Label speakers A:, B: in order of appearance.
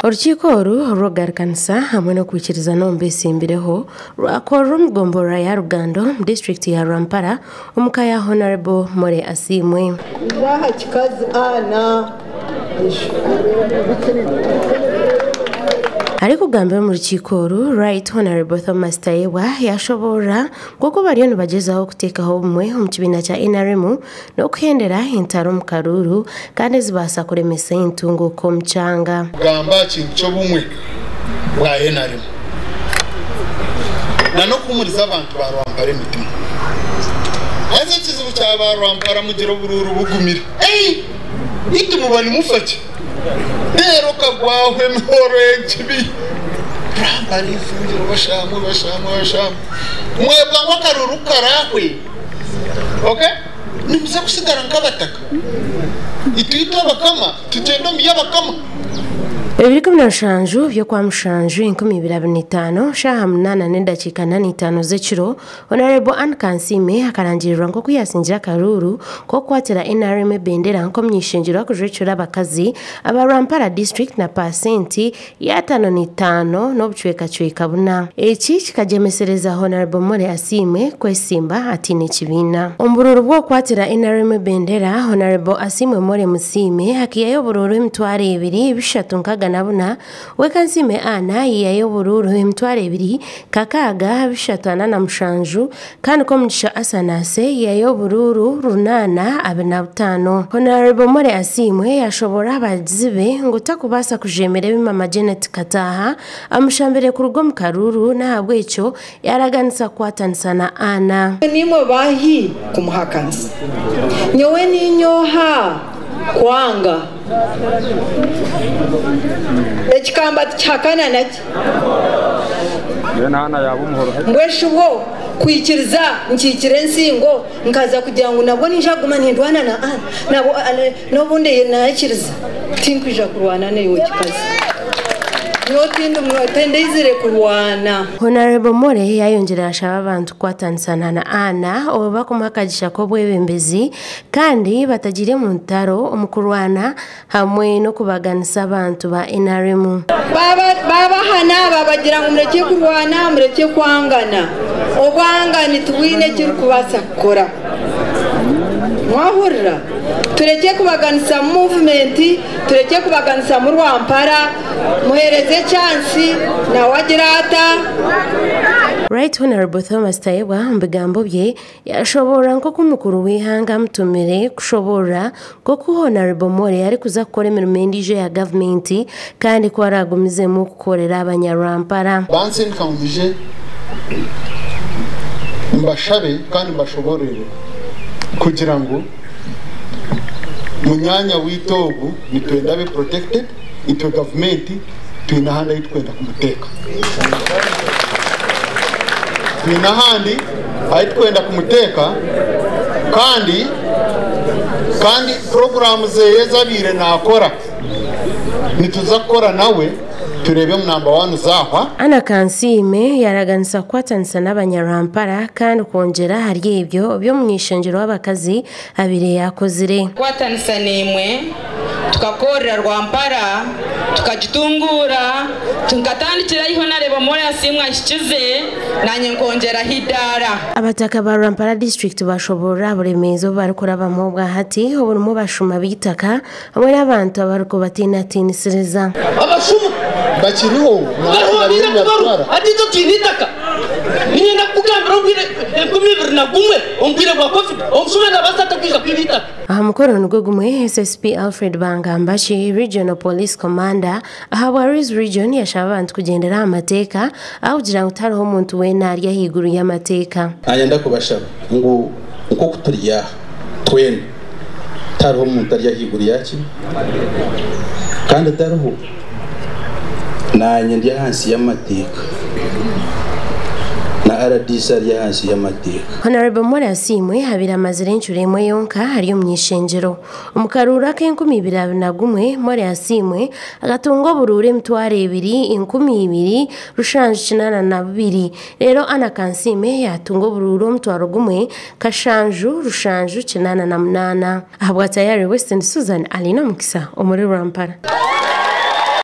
A: Orukiiko oru orw'okugarukanisa hamwe n'okwikirizana omu beetsimbireho rwakorerwa omu gomborora ya Rugando omu disiturikiti ya Rwampara omu ka ya Honarebo Morey Asiimwe.
B: Ija aha kikazi Ana.
A: Arikugambira omu rukiiko oru, Right Honourable Thomas Tayebwa yashoboorora nk'oku bariyo nibagyezaho kuteekaho obumwe omu kibiina kya NRM n'okuhendera entaro omu karuuru kandi ezibaasa kuremesa entunguuka omu kyanga.
C: Kugamba aha kintu ky'obumwe bwa NRM na n'okuhumuriza abantu ba Rwampara emitima. Haza ekizibu kya ba Rwampara mugira oburuuru bugumire. Ei! Beitu muba nimufa ki? Reero kagwaho emihoro egibi. Rwampara efungire bashamwe bashamwe bashamwe. Mwebwa ngu akaruuru ku karaahwe, okay? Nimuza kusigara nk'abataka. Itwe itwe abakama tugyende omu by'abakama.
A: Ebiro 17 by'Okwamushanju 2025, shaaha munaana n'edakiika na n'itaano z'ekiro, Honarebo Anne Kansiime akarangirirwa nk'oku yaasingire akaruuru k'okukwatira NRM ebendera nk'omuny'eishengyero arikujwekyera abakazi aba Rwampara District na paasenti y'ataano n'itaano n'obucwekacweka buna. Eki kikagyemesereza Honarebo Molly Asiimwe kwesimba ataine kibiina. Omu buruuru bw'okukwatira NRM ebendera, Honarebo Asiimwe Molly Musiime akaihayo oburuuru 2664, we Kansiime Ann yaihayo oburuuru 2647 kandi Komugisha Asanase yaihayo oburuuru 825. Honarebo Molly Asiimwe yashoboorora abahagizi be ngu takubaasa kujeemera ebi Mama Janet Kataaha amushambire kuruga omu karuuru n'ahabw'ekyo yaraganisa kukwatanisa na Anna.
B: Niimwe baahi kumuhakanisa? Nyowe niinye oha kwanga? Ekikamba tikihakana naki? Mbwenu shi bwo kwikiriza nkiikire ensingo nkaza kugira ngu nabwo ninja kuguma nindwana na Anna, nabwo n'obundi naikiriza tinkwija kurwana naiwe kikazi. Nyowe tindaizire kurwana.
A: Honarebo Morey yayongyera yashaba abantu kukwatanisa na Anna obwo bakumuha akagisha k'obwebembezi kandi batagiire omu ntaro omu kurwana hamwe n'okubaganisa abantu ba NRM.
B: Baabahana baabagira ngu murekye kurwana, murekye kwangana. Obwangani tibwine ekirikubaasa kukora. Mwahurira? Turekye kubaganisa muvumenti, turekye kubaganisa mu Rwampara, muheereze chansi nawe agira ata?
A: Right Honourable Thomas Tayebwa omu bigambo bye yashoboorora nk'oku mukuru w'eihanga amutumire kushoboorora nk'oku Honourable Morey arikuza kukora emirimo endiijo eya gavumenti kandi ku aragumizemu kukorera abanyarwampara.
C: Bansindika ngu nyije mbashabe kandi mbashoboororere kugira ngu munyaanya waitu ogu nitwenda abe protected, itwe gavumenti twine ahandi ahu turikwenda kumuteeka. Twine ahandi ahu turikwenda kumuteeka kandi kandi puroguraamu ze ezi abaire naakora nituza kukora nawe tureebe ngu namba waani zaahwa.
A: Anna Kansiime yaraganisa kukwatanisa n'abanyarwampara kandi kwongyera ahari ebyo eby'omuny'eishengyero w'abakazi abaire yaakozire.
D: Kukwatanisa naimwe tukakorera Rwampara tukagitunguura nkatandikira ahi Honarebo Morey Asiimwe ahikize naanye nkongyeraho eidaara.
A: Abataka ba Rwampara disiturikiti bashoboorora aha buremeezi obu barikurabamu obwahati oburimu abashuma b'eitaka hamwe n'abantu abarikubatinatiinisiriza.
E: Abashuma
C: bakiriho
E: bariho baine kubaruka hati itwe twine eitaka. Niinyenda kukugambira omu bwire 2001 omu bwire bwa Covid omushuma naabaasa ata kwija kwiba eitaka?
A: Aha mukoro nigwo gumwe, SSP Alfred Bangambaki, Regional Police Commander ahabwa Rwizi Region yashaba abantu kugyendera aha mateeka ahabw'okugira ngu tihariho muntu weena ari ahaiguru y'amateeka.
F: Nanyenda kubashaba ngu nk'oku turi aha twena, tihariho muntu ari ahaiguru yaki, kandi tariho naanye ndi ahansi y'amateeka, na RDC ari ahansi y'amateeka.
A: Honarebo Morey Asiimwe abaire amazire encuro emwe yonka ari omuny'eishengyero. Omu karuuru ak'enkumi ibiri abiri na gumwe, Morey Asiimwe akatunga oburuuru 2782 reero Anna Kansiime yaatunga oburuuru 1788. Ahabwa Tayari Western, Susan Aline Omukisa omuri Rwampara.